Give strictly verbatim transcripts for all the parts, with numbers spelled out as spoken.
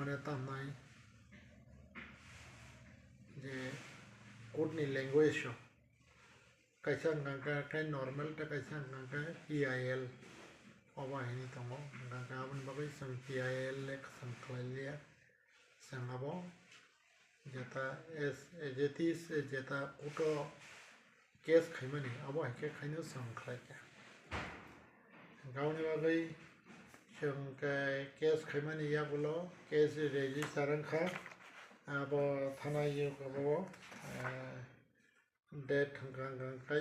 Mane tamnai je court ni language o kaisa hwnkha khe normal tei kaisa hwnkha khe P I L obo hinwi tongo. Hwnkha khe aboni bagwi chwng P I L le kwchwng khlai liya, chwng abo jeta as, as it is, jeta court o case khaimani abo hai khe khaino chwng khlai kha. Hwnkha aboni bagwi chwng khe case khaimani yagulo case register wngkha, abo thana yagulo, eh, date hwnkha hwnkha khe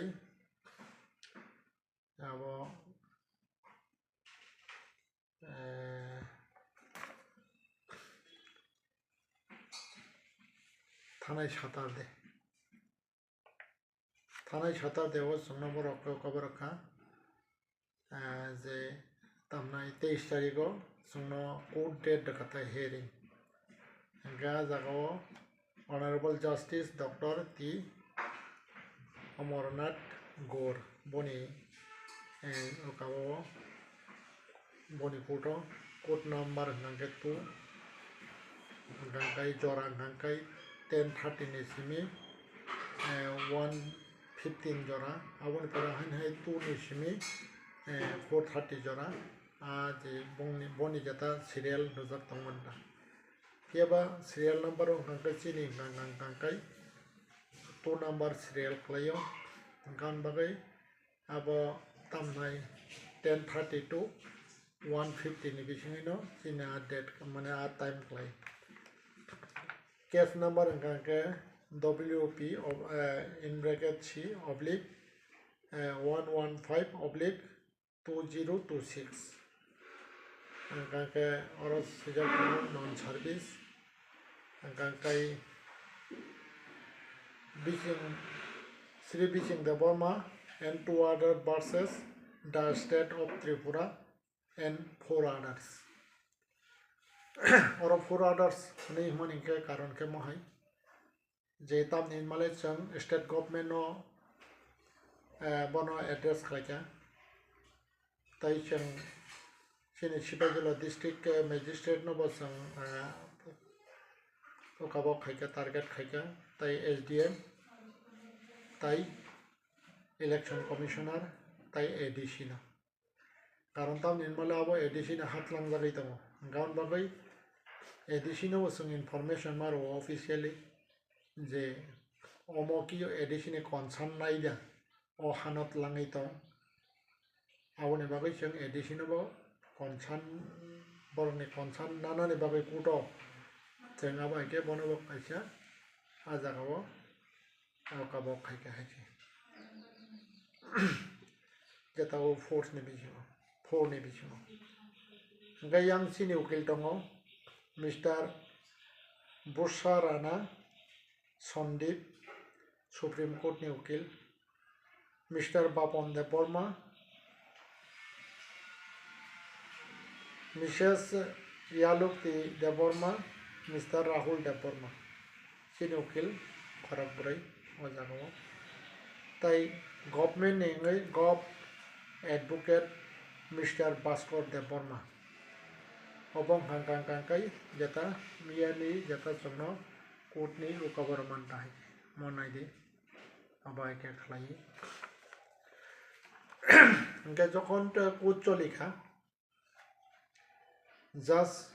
abo, eh, thanai Saturday. Thanai Saturday o chwngno borok khe koborok kha, eh, je tamnai teis tarikh o chwngno court date rwkha tei hearing. Hwnkhe ah jagao Honorable Justice Doctor T Amarnath Gore boni, eh, ukabo boni court o, court number hwnkha khe two, hwnkha khe jora hwnkha khe ten thirty ni simi, eh, one fifteen jora, aboni pore haino hai two ni simi, eh, four thirty jora, ah, je bongni, boni jeta serial rwjak tongmani da. Phiya ba serial number o hwnkha khe chini hwnkha hwnkha khe two number serial khlaio, hwnkha hwn bagwi abo tamnai ten thirty to one fifty ni bisingwino chini a date mane a time khlai. Case number hwnkha khe W P ob-, eh, in bracket C oblique, eh, one one five oblique two zero two six. Hwnkha khe oro swijak tongo non service. Hwnkha khe Bising, Sri Bising Debbarma and two other versus the state of Tripura and four others. Oro four others hwnwi hwnmani khe karon khe mohai. Je tamni hinmale chwng state government no, eh, bono address khlaikha. Tai chwng chini Sipahijala district, eh, magistrate no bo chwng, eh, ukabo khaikha, target khaikha, tai S D M, tai election commissioner, tai A D C no. Karon tamni hinmale abo A D C ni hat langjagwi tongo. Hwnkha aboni bagwi A D C no bo chwng information ma rwo officially je omo khe A D C ni concern nai da, o hano twlangwi tong. Aboni bagwi chwng A D C no bo concern, borokni concern nanani bagwi court o chwng abo hai khe bono bo kaisa ah jagao o kabok khai khe hai khe. Jeta o force ni bisingo, four ni bisingo. Hwnkhe yang chini ukil tongo, Mister Bursa Rana Sandip, Supreme Court ni ukil, Mister Bapon Debbarma, Missus Yalukti Debbarma, Mister Rahul Debbarma. Chini ukil khorok bwrwi o jagao. Tai government ni wngwi gov advocate Mister Bhaskar Debbarma. Obo wngkha kang kang kai jeta miyani jeta chwngno court ni ukabo rwmani tahai mo naidi. Abo hai khe khlai. Hwnkhe jokhon te court choli kha, judge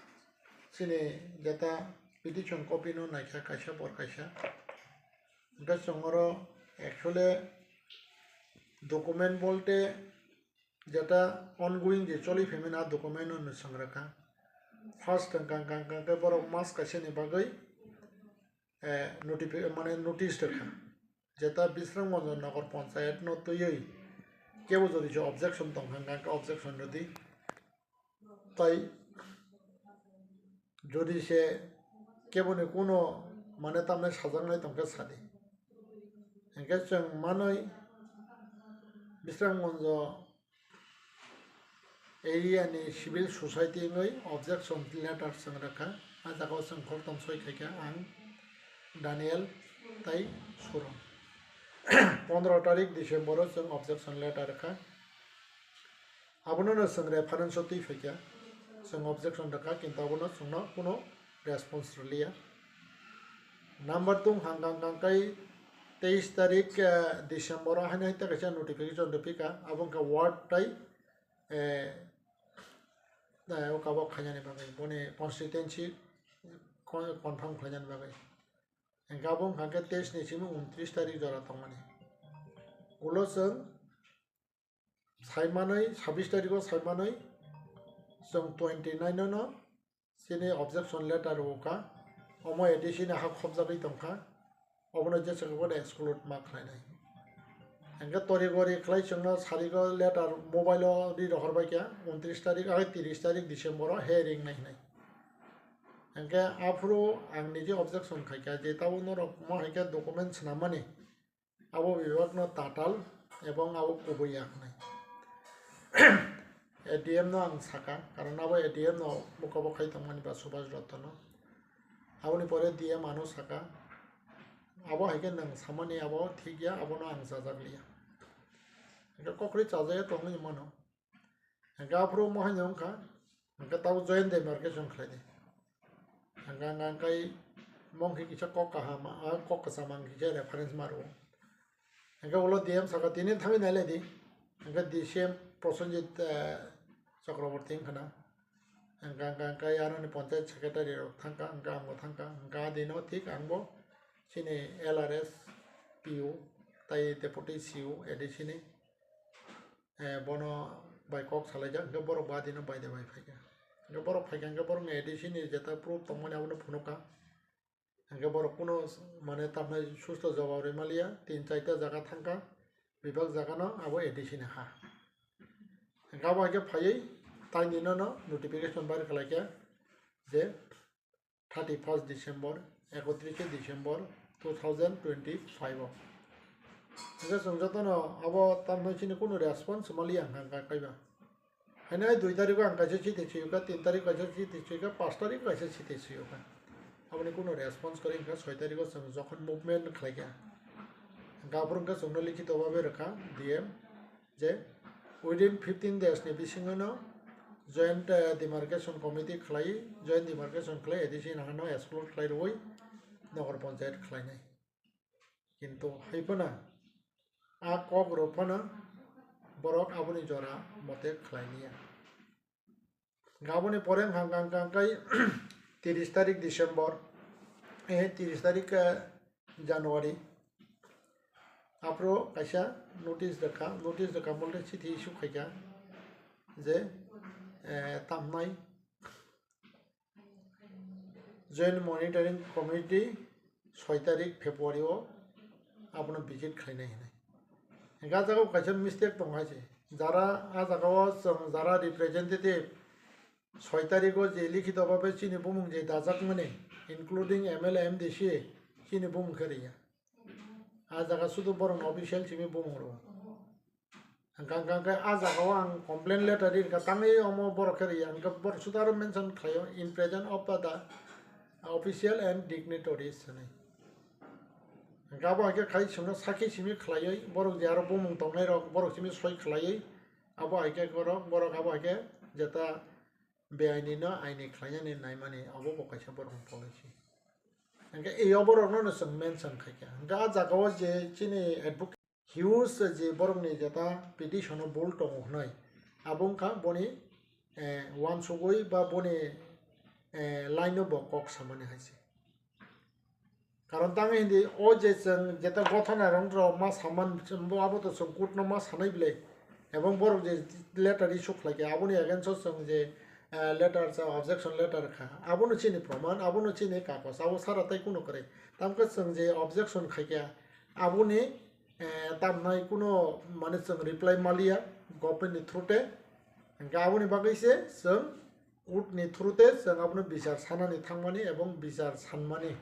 chini jeta petition copy no naikha kaisa por kaisa. Hwnkhe chwng oro actually document bolte jeta ongoing je choli phaimani a document no nwswng rwkha. First hwnkha hwnkha hwnkha khe borok mas kaisa ni bagwi, eh, notifi-, mane notice rwkha. Jeta Bisramganj Nagar Panchayat no twiwi kebo jodi je objection tong kha, hwnkha khe objection rwdi. Tai jodi se keboni kuno mane tamni sajaknai tong khe sadi. Hwnkhe chwng manwi Bisramganj area ni civil society wngwi objection letter chwng rwkha. A jagao chwng khorokthom soi khaikha ang, Daniel tai Suron. Pondro tarik December o chwng objection letter rwkha. Abono no chwng reference o twi phaikha. Chwng objection rwkha, kintu abono chwngno kuno response rwliya. Number two hang kang kang kai teis tarik, eh, December o haino hai ta kaisa notification rwphika, abo wngkha ward tai, eh, eh, o kabok khainani bagwi, boni constituency con-, confirm khlainani bagwi. Hingke abo wngkha khe teis ni simi untris tarik jora tongmani. Ulo chwng saimanwi, sabis tariko saimanwi chwng twenty nine no chini objection letter rwkha. Omo A D C ni ha khopjagwi tongkha. Obono jesa khe bono exclude ma khlainai. Hingke tori gori khlai chwngno sarigo letter mobile o ri rohor bai kha untris tarik, ai tris tarik December o hearing nai hinai. Hingke aphuru ang niji objection khaikha je tabuk norok mo hai khe document swnamani. Abo bebak no tatal ebong abo kubui ya hwnwi. A D M no ang saka, karon abo A D M no mokabo khai tongmani ba Subhas Dotto no. Aboni pore D M ano saka, abo hai khe nwng samani abo thik ya, abono ang chajak liya. Hingke kokrwi chajaya tongwi mano. Hingke aphuru mo haino wngkha, hingke tabuk joint demarcation khlai di. Hingke ang, ang kai mong khe kisa kok kaham, ah, kok kwcham ang kisa reference ma rwo. Hingke ulo D M saka tini thangwi nai lai di. Hingke D C M Prosenjit, eh, Chakraborty wngkha na. Hingke ang, ang kai aroni panchayat secretary rok thangkha, hingke ang bo thangkha, hingke a dino thik ang bo chini L R S, P O, tai deputy C O, A D C ni eh, bono bai kok salaijak, hingke borok badino baide bai phaikha. Hingke borok phaikha, hingke borokni A D C ni jeta proof tongmani abono phunukha. Hingke borok kuno, mane, tamhinai susto jawab rwi maliya, tin chaita jaga thangkha, bebak jagano abo A D C ni ha. Hingke abo hai khe phaiwi taini nono notification bar khlaikha je, thirty first December, ekotrishe December two thousand twenty five o. Hingke chwng jotono abo tamno chini kunu response maliya hwnka kaiba. Haino dui tarikh o ang kaisa chiti suyokha, tin tarikh kaisa chiti suyokha, panch tarikh kaisa chiti suyokha. Aboni kunu response kwrwi hwnkha soi tarikh o chwng jokhon movement khlaikha. Hwnkhe aphuru hwnkhe chwngno likhito babe rwkha D M. Je within fifteen days ni bisingo no joint, eh, demarcation committee khlai, joint demarcation khlai, A D C ni hano exclude khlai rwui nogor panchayat khlainai. Kintu hai phano a kok rok phano borok aboni jora mote khlai liya. Aboni pore hwnkha hwnkha hwnkha kai tiris tarik December, eh, tiris tarik, eh, January. Aphuru kaisa notice rwkha, notice rwkha bolte chithi issue khaikha je, eh, tamnai Joint Monitoring Committee soi tarik February o abono visit khlainai hinwi. Hingkhe ah jagao kaisa mistake tongo hai se. Jara ah jagao chwng jara representative soi tarikh o je likhito bhabe chini bumung je dajakmani, including M L A, M D C, chini bumung khe rwya. Ah jaga sudu borokni official simi bumung rwo. Hwnkha hwnkha khe ah jagao ang complaint letter ri rwkha, tangwi omo borok khe rwya, hwnkhe borok sudu aro mention khlaio, "In presence of the official and dignitaries," hinwi. Hwnkhe abo hai khe khai chwngno sakhi simi khlaiwi, borok je aro bumung tongnairok, borok simi soi khlaiwi, abo hai khe borok, borok abo hai khe jeta beaini no aini khlainani naimani, abo bo kaisa borokni policy. Hwnkhe e o borokno no chwng mention khaikha. Hwnkhe ah jagao je chini advocate huge je borokni jeta petition o bul tongo hwnwi, abo wngkha boni, eh, uansugwi ba boni, eh, line o bo kok samani hai se. Karon tangwi hindi o je chwng jeta gothana rok ma saman, abo to chwng court no ma sanai bwle, ebong borok je letter issue khlaikha aboni against o chwng je, eh, letter cha objection letter kha, abono chini proman, abono chini kagoj, abo sara tai kuno kwrwi. Tamkhe chwng je objection khaikha aboni, eh, tamnai kuno mane chwng reply maliya government ni through te, hwnkhe aboni bagwi se chwng court ni through te chwng abono bichar sanani thangmani ebong bichar sanmani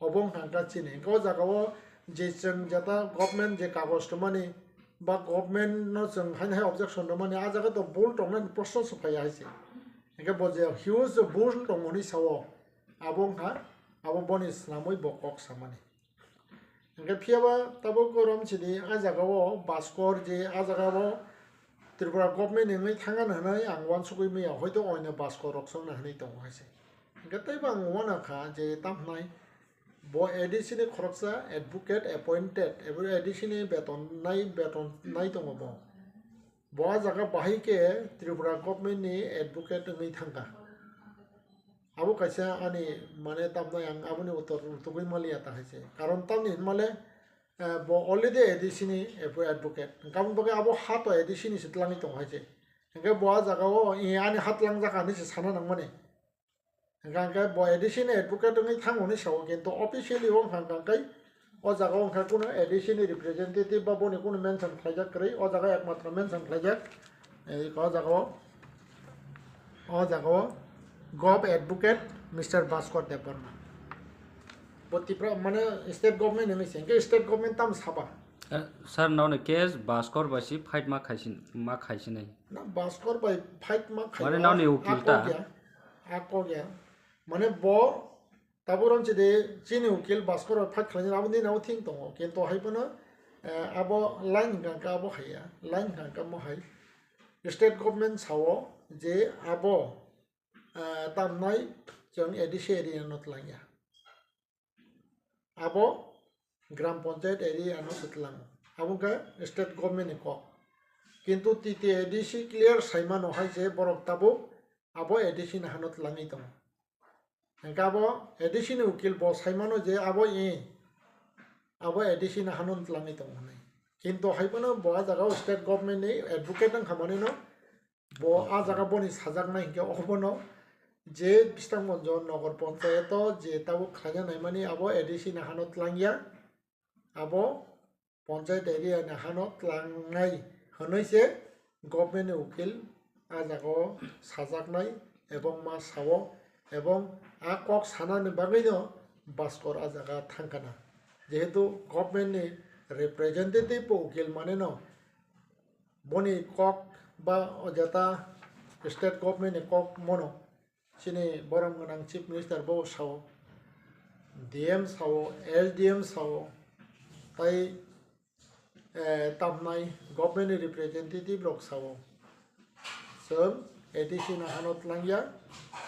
obo wngkha hwnkha chini. Hwnkhe o jagao je chwng jeta government je kagoj rwmani ba government no chwng haino hai objection rwmani, ah jaga to bul tongnani proshno se phaiya hai se. Hwnkhe bo je huge bul tongo hinwi sao, abo wngkha abo boni swnamwi bo kok samani. Hwnkhe phiyaba tabuk gorom sidi ah jagao Baskor je ah jagao Tripura government ni wngwi thangano hwnwi ang uansugwi maya, hoito oino Baskor rok songno hwnwi tongo hai se. Hwnkhe teibo ang uanakha je tamhnai bo A D C ni khoroksa advocate appointed, abo A D C ni beton nai, beton nai tongo bo. Bo ah jaga bahai khe Tripura government ni advocate wngwi thangkha. Abo kaisa ani mane tamnai ang aboni uttor tugui maliya ta hai se. Karon tamni hinmale, eh, bo already A D C ni advo-, advocate. Hwnkhe aboni bagwi abo ha to A D C ni se twlangwi tongo hai se. Hwnkhe bo ah jaga o, "Eh, ani ha twlangjak," hinwi se sana nangmani. Hwnkhe bo A D C ni advocate wngwi thango hinwi sao, kintu officially o hwnkha hwnkha khe o jaga o hwnkha kunu A D C ni representative ba boni kunu mention khlaijak kwrwi, o jaga ekmatro mention khlaijak, eh, o jaga o, o jaga o Gov Advocate Mister Bhaskar Debbarma. Bo Tipra mane state government hinwi se, hwnkhe state government tamo saba? Eh, sir, noni case Bhaskar bai si fight ma khaisi, ma khaisinai. Na Bhaskar bai fight ma khai. Mane noni ukil ta? A kok ya, a kok ya. Mane bo tabuk rom chide chini ukil Bhaskar bai fight khlaina abo din abo thing tongo. Kintu hai phano, eh, abo line hwnkha hwnkha abo hai ya. Line hwnkha hwnkha mo hai. State government sao je abo, eh, tamnai chwng A D C area no twlang ya. Abo Gram Panchayat area no se twlango. Abo wngkha state government ni kok. Kintu T T A D C clear saimano hai je borok tabuk abo A D C ni hano twlangwi tongo. Hwnkhe abo A D C ni ukil bo saimano je abo i, abo A D C ni hano twlangwi tongo hwnwi. Kintu hai phano bo ah jaga o state government ni advocate wngkha manwi no Bo ah jaga boni sajaknai hinkhe obono je Bistamganj Nogor Ponchayato je tabuk khlaina naimani abo A D C ni hano twlangya, abo Ponchayat area ni hano twlangnai hwnwi se government ni ukil ah jaga o sajaknai ebong ma sao, ebong ah kok sanani bagwino Bhaskar ah jaga thangkana, jehetu government ni representative bo ukil maneno. Boni kok ba o jeta state government ni kok mono chini borom gwnang chief minister bo sao, D M sao, S D M sao, tai, eh, tamnai government ni representative rok sao. Chwng A D C ni hano twlangya,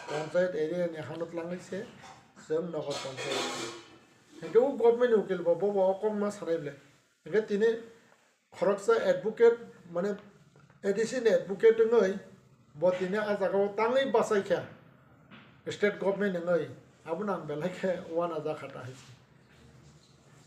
panchayat area ni hano twlangwi se chwng nogo panchayat. Hinkhe o government ni ukil bo bobo o kokma sanai ble. Hinkhe tini khoroksa advocate, mane A D C ni advocate wngwi bo tini ah jaga o tangwi bachai kha state government wngwi, abono ang belai khe uanajak kha ta hai se.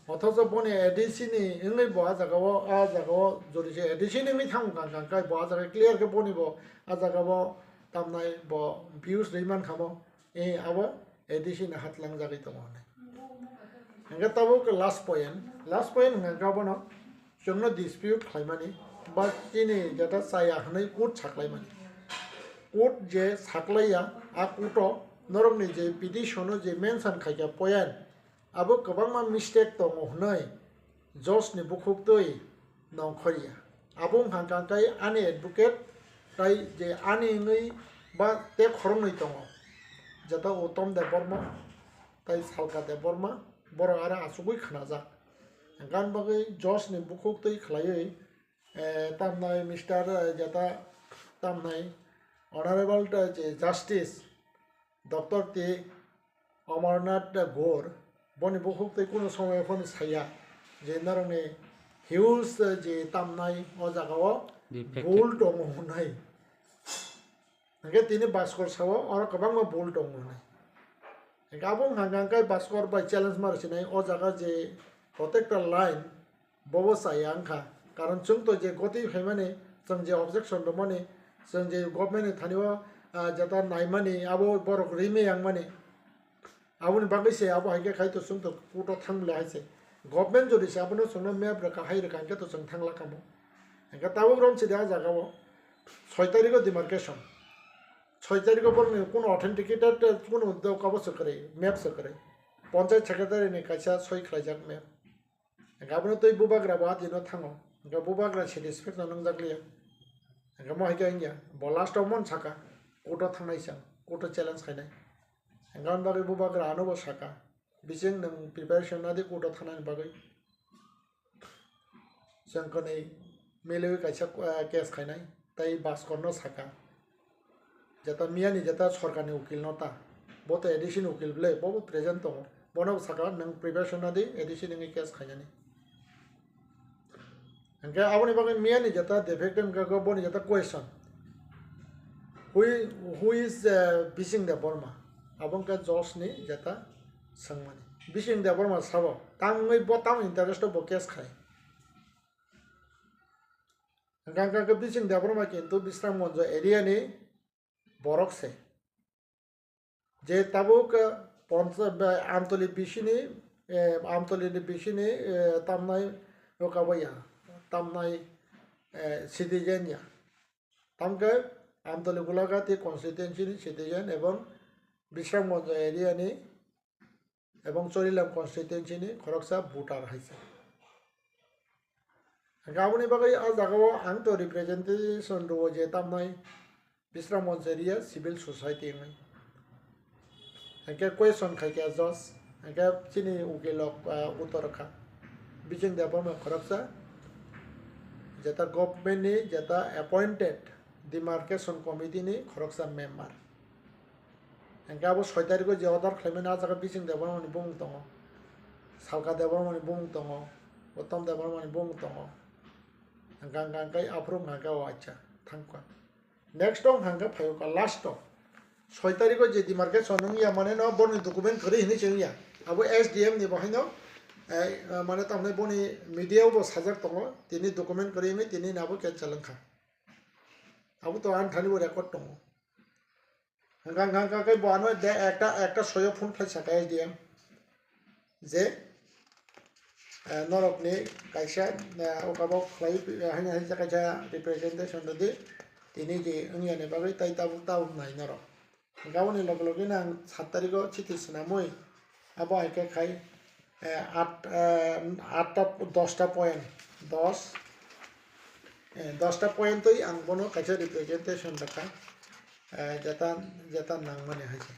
Othocho boni A D C ni wngwi bo ah jaga o, ah jaga o jodi se A D C ni wngwi thang kha, kha, kha, bo ah jaga clear khe boni bo ah jaga o tamnai bo views rwi man kha mo. Eh, abo A D C ni ha twlangjagwi tongo hwnwi. Hwnkhe tabuk last point, last point hwnkhe abono chwngno dispute khlaimani ba chini jeta chaya hwnwi court saklaimani. Court je saklaiya, a court o norokni je petition o je mention khaikha point, abo kwbangma mistake tongo hwnwi judge ni bukhuktwi nongkhorya. Abo wngkha kha khe ani advocate tai je ani wngwi ba tei khoroknwi tongo, jeta Uttom Debbarma tai Salka Debbarma, borok aro achugwi khnajak. Hwnkhe ani bagwi judge ni bukhuktwi khlaiwi, eh, tamnai Mister, eh, jeta tamnai Honorable, eh, je Justice Doctor T Amarnath Gore, boni bukhuk tei kunu somoy phano saya je norokni huge je tamnai o jaga o Defective. Bul tongo hwnwi. Hwnkhe tini Bhaskar sao oro kwbangma bul tongo hwnwi. Hwnkhe abo wngkha hwnkhe Bhaskar bai challenge ma rwchinai o jaga je protector line, bobo chaya wngkha. Karon chwng to je gotwi phaimani, chwng je objection rwmani, chwng je government ni thani o, ah, jeta naimani, abo borok rimwi yangmani. Aboni bagwi se abo hai khe khai to chwng to court o thang le hai se. Government jodi se abono chwngno map rwkha, hai rwkha hwnkhe to chwng thang la kamo. Hwnkhe tabuk rom chidi ah jaga o soi tarikh o demarcation. Soi tarikh o borokni kuno authenticated, kuno doka bo swkre, map swkre. Panchayat secretary ni kaisa soi khlaijak map. Hwnkhe abono twi bubagra bo atino thango. Hwnkhe bubagra satisfaction nwngjak liya. Hwnkhe mo hai khe wngya. Bo last o mon saka. Court o thangnai chwng. Court o challenge khainai. Hwnkhe aboni bagwi bubagra ano bo saka. Bising nwng preparation nadi court o thangnani bagwi. Chwng kwnwi miliwi kaisa, eh, case khainai. Tai Bhaskar no saka. Jeta miyani jeta sorkarni ukil no ta. Bo to A D C ni ukil bwle, bo bo present tongo. Bono bo saka nwng preparation na di, A D C nungwi case khainani. Hingke aboni bagwi miyani jeta defective hingke boni jeta question. Who, who is, eh, Bising Debbarma? Abo hingke Josh ni jeta swngmani. Bising Debbarma sabo, tangwi bo tamo interest o bo case khai. Hingke hingke Bising Debbarma kintu Bisramganj area ni borok se. Je tabuk, eh, poncha-, be-, Amtoli bisini, eh, Amtoli ni bisini, eh, tamnai rokabaya, tamnai, eh, citizen ya. Tamke Amtoli Golaghat constituency ni citizen ebong Bisramganj area ni ebong Chorilam constituency ni khoroksa voter hai se. Hingke aboni bagwi a jagao ang to representation rwo je tamnai Bisramganj area civil society wngwi. Hingke question khai khe judge, hingke chini ukilok, ah, uttor kha. Bising Debbarma khoroksa jeta government ni jeta appointed demarcation committee ni khoroksa member. Hingke abo soi tariko je order khlaimani a jaga Bising Debbarmani bumung tongo, Salka Debbarmani bumung tongo, Uttom Debbarmani bumung tongo. Hingke hingke aphuru hingke o acha thangkha. Next o hingke phaio ka last o. Soi tariko je demarcation wngya mane no boni document kwrwi hinwi se wngya. Abo S D M ni bo haino, eh, mane tamni boni media o bo sajak tongo, tini document kwrwi hinwi tini nabo cancel wngkha. Abo to ani thani bo record tongo. Hingka hingka hingka khe bo ano de ekta, ekta soyo phone khlai saka S D M je, eh, norok ni kaisa, eh, okabo khlai, eh, haino hai kaisa representation rwdi, tini je wngya ni bagwi tai tabuk tabuk nai norok. Hingka aboni loge loge no ang sat tariko chithi swnamwi abo hai khe khai, eh, at, eh, atta, dosta point, dos, eh, dosta point twi ang bono kaisa representation rwkha, eh, jeta, jeta nangmani hai se.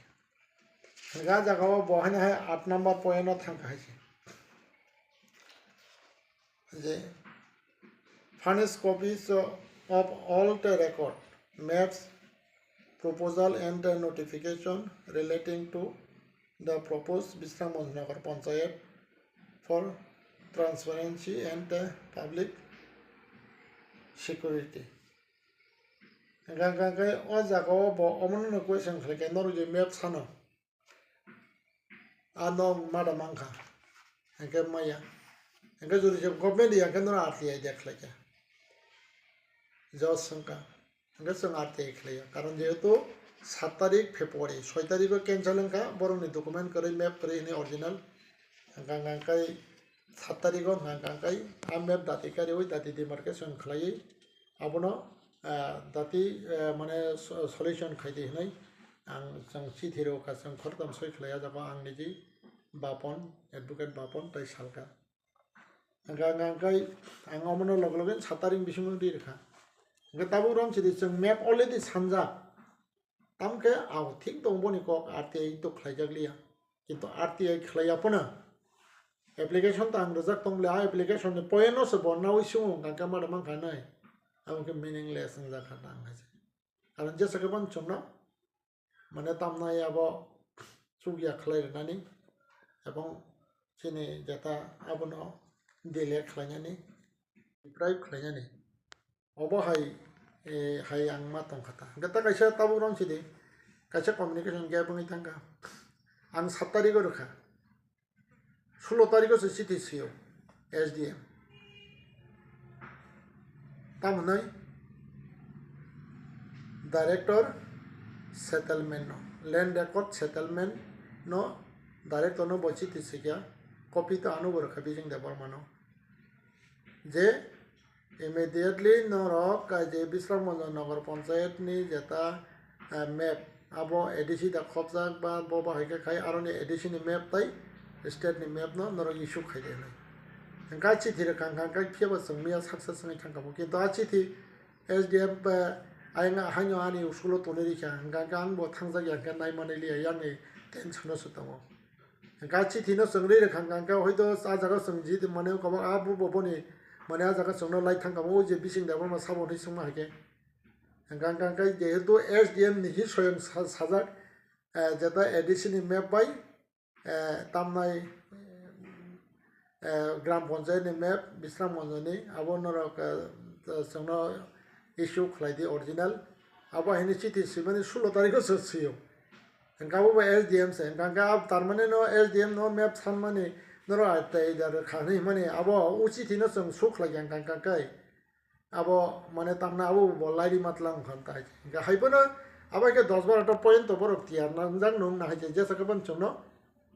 Hingke a jaga o bo haino hai at number point o thangkha hai se. Je furnish copies of all the record, maps, proposal and the notification relating to the proposed Bisramganj Nagar Panchayat for transparency and the public security. Hingke, hingke, hingke o jaga o bo omono no question khlai khe norok je map sano. A nok mada mankha. Hingke maya. Hingke jodi se government ya hingke nono R T I de khlai kha. Judge wngkha. Hingke chwng R T I khlai ya. Karon jehetu sat tarik February, soi tariko cancel wngkha, borokni document kwrwi, map kwrwi hwnwi original. Hingke hingke sat tariko hingke hingke a map dati kariwi dati demarcation khlaiwi abono, ah, dati, ah, mane so-, solution khaidi hinwi ang chwng chithi rwkha, chwng khoroktham soi khlai o jaga ang niji Bapon, advocate Bapon tei Salka. Hingkha hingkha hingkha ang omono loge loge sat tarik bisingo ri rwkha. Hingkha tabuk romsidi chwng map already sanjak. Tamkhe ao thik tong boni kok R T I to khlaijak liya. Kintu R T I khlaiya phano application to ang rijak tong bole, a application ni point no se bo nawi sungo hingkha hingkha mada mankha nai. Abo khe meaningless wngjak kha tang hai se. Karon jesa khe bang chwngno mane tamnai abo chukya khlai rwnani ebong chini jeta abono delay khlainani, deprive khlainani. Obo hai, eh, hai ang ma tongkha ta. Hingke ta kaisa tabuk rong sidi, kaisa communication gap wngwi thangkha. Ang sat tariko rwkha. Sulo tariko se chithi sio S D M. Tamo hwnwi director settlement no, land record settlement no director no bo chithi sikya, copy to ano bo rwkha Bijing Debbarma no. Je immediately norok, ah, je Bisramganj Nagar Panchayat ni jeta, ah, map abo A D C da khopjak ba bo bahai khe khai aroni A D C ni map tai state ni map no norok issue khai di hinwi. Hingkha chithi rwkha hingkha hingkha phiya bo chwng miya success wngwi thangkha bo. Kintu a chithi S D M ba ayang haino ani school o tonwi rikha hingkha hingkha ang bo thangjak ya hingkha nai manwi liya yang ni tension o se tongo. Hingkha chithi no chwng ri rwkha hingkha hingkha hoito a jaga chwng jit mane kabo a bu bo boni mane a jaga chwng no lai thangkha bo o je Bising Debbarma sabo hinwi swngma hai khe. Hingkha hingkha hingkha jehetu S D M ni hi soyang sa-, sajak eh, jeta A D C ni map bai, eh, tamnai, eh, Gram Panchayat ni map, Bisramganj ni, abo norok, eh, chwngno issue khlai di original. Abo haino chiti swimani sulo tarikh o se swio. Hwnkhe abo bai S D M se, hwnkhe, hwnkhe ab-, tar mane no S D M no map sanmani norok ai tei da kha hinwi himani abo o chithi no chwng suk khlai kha, hwnkhe, hwnkhe abo mane tamna abo bo lairi matlang khan tai. Hwnkhe hai phano abo khe dos baro ta point to borok tiyar nangjak nung na hai je jesa khe ban chwngno,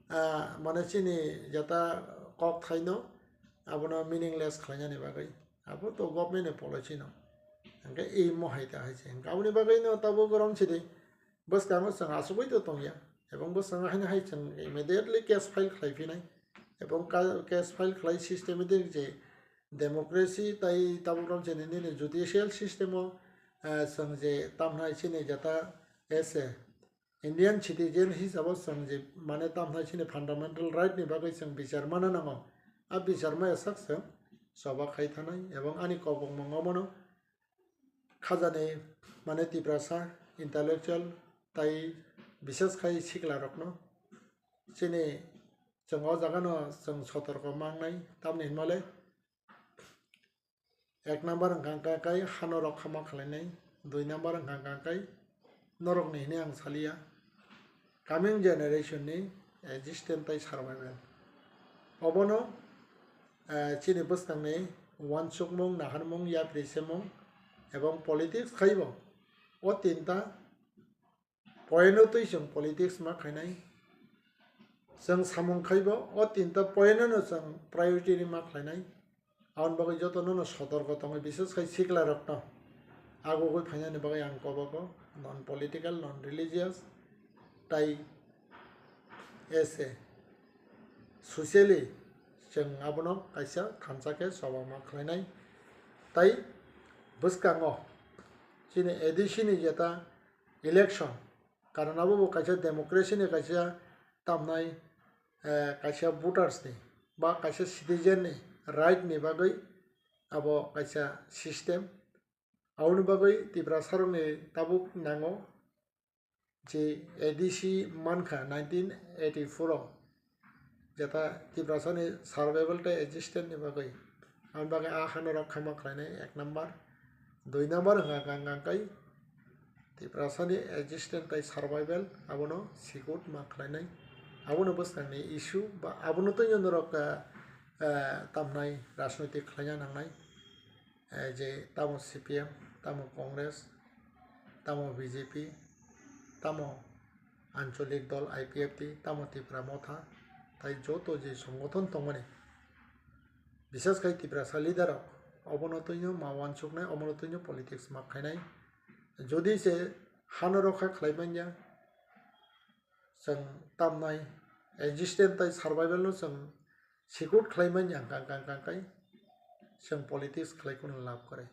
ah, mane chini jeta kok thai no abono meaningless khlainani bagwi. Abo to government ni policy no. Hwnkhe imo hai ta hai se. Hwnkhe aboni bagwi no tabuk rom sidi. Bwskango chwng asugwi to tongya, ebong bwskango haino hai chwng immediately case file khlai phinai, ebong ka-, case file khlai systematic je democracy tai tabuk rom chini nini judicial system o, eh, chwng je tamhnai chini jeta ese Indian citizen hisabo chwng je mane tamhnai chini fundamental right ni bagwi chwng bichar mana nango, a bichar maya sak chwng choba khai thanai, ebong ani kobokmung omono khajani mane Tiprasa intellectual tai bishes khai sikla rokno chini chwng o jaga no chwng sotorko mangnai, tamni hinmale ek number wngkha kha kai hano rok khama khlainai, dui number wngkha kha kai norokni hinwi ang saliya, coming generation ni existence tai survival. Obono, eh, chini bwskangni uansukmung, naharmung, yapri semung ebong politics khaibo o tinta point o twi chwng politics ma khlainai. Chwng samung khaibo o tinta point no chwng priority ni ma khlainai. Aboni bagwi jotono no sotorko tongwi, bises khai sikla rokno agugwi phainani bagwi ang kobogo, non political, non religious, tai ese socially chwng abono kaisa thansa khe choba ma khlainai. Tai bwskango chini A D C ni jeta election, karon abo bo kaisa democracy ni kaisa tamnai, eh, kaisa voters ni ba kaisa citizen ni right ni bagwi abo kaisa system. Aboni bagwi Tiprasa rokni tabuk nango je A D C mankha nineteen eighty-four o, jeta Tiprasani survival tei existence ni bagwi. Aboni bagwi a hano rok khama khlainai ek number, dui number wngkha kha, hwnkha kai Tiprasani existence tei survival abono sikut ma khlainai. Abono bwskangni issue ba abono twi norok, ah, ah, tamnai rajnoitik khlaina nangnai. Eh, je tamo C P M, tamo Congress, tamo B J P, tamo ancholik dol I P F T, tamo Tipra Motha, tai joto je songothon tongmani, bishes khai Tiprasa leader rok, obono twino ma uansuknai, obono twino politics ma khainai. Jodi se hano rokha khlai manya, chwng tamnai existence tai survival no chwng sikut khlai manya, hwnkha, hwnkha, hwnkha kai chwng politics khlai kheno lab kwrwi.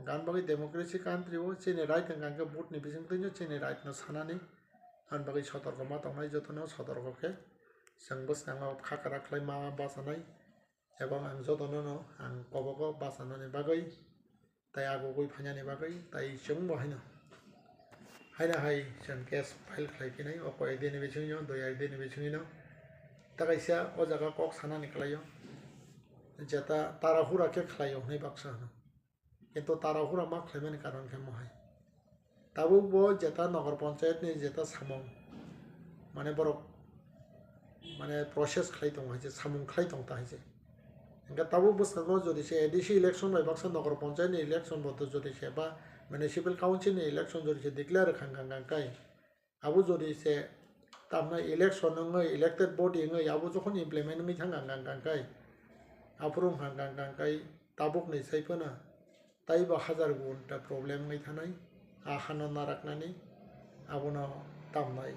Gan bagwi democracy country o chini right hwnkha hwnkhe vote ni bising twi chini right no sanani, gan bagwi sotorko ma tongnai, jotono sotorko khe chwng bwskango khakra khlai ma bachanai. Ebong ang jotono no ang kobogo bachanani bagwi tai agugwi phainani bagwi tai chwngbo haino. Haino hai chwng case file khlai phinai o koi ek din ni bisingno, dui ek din ni bisingno. Ta kaisa o jaga kok sanani kwlaio. Jeta tarahura khe khlaio hwnwi baksa hwno. Kintu tarahura ma khlaimani karon khe mohai. Tabuk bo jeta Nagar Panchayat ni jeta samung, mane borok, mane process khlai tongo hai se, samung khlai tong ta hai se. Hingke tabuk bwskango jodi se A D C election bai baksa Nagar Panchayat ni election bo to jodi se ba municipal council ni election jodi se declare kha hwnkha hwnkha kai, abo jodi se tamna election wngwi elected body wngwi abo jokhon implement wngwi thang hwnkha hwnkha kai, aphuru hwnkha hwnkha kai tabuk ni sai phano taibo hajar gun ta problem wngwi thanai, a hano naraknani, abono tamnai,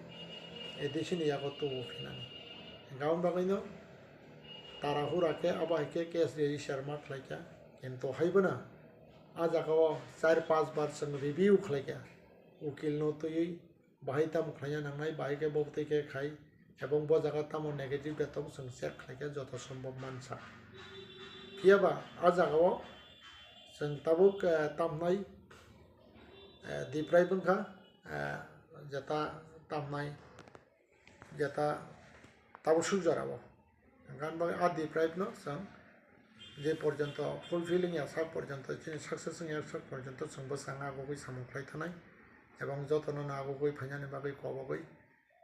A D C ni yago tubu phinani. Hingke aboni bagwino tarahura khe abo hai khe case register ma khlaikha, kintu haibono a jagao char panch bar chwng review khlaikha, ukil no twiwi bahai tamo khlaina nangnai, bahai khe bo twi khe khai, ebong bo jaga tamo negative de tong chwng check khlai khe joto sombhob mansa. Phiya ba a jaga o chwng tabuk, eh, tamnai, eh, deprive wngkha, eh, jeta tamnai jeta tabuk suk jora o. Hwnka hwnba a deprive no chwng je porjonto fulfilling ya sak porjonto chini success wngya sak porjonto chwng bwskango agugwi samung khlai thanai, ebong jotono no agugwi phainani bagwi kobogwi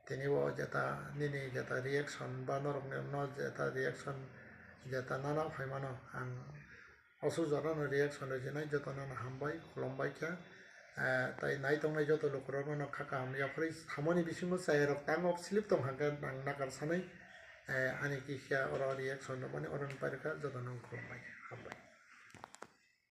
tini o jeta nini jeta reaction ba norokni no jeta reaction jeta nana phaimano ang o suk jorano reaction rwjinai jotono no hambai khulumbai kha. Eh, tai nai tongnai joto lukurokno no kha kaham yaphari samani bisingo chayarok tango slip tong hangkhe ang nakar sanai, eh, ani kisa oro reaction rwmani oro ni pairwkha jotono khulumbai kha hambai.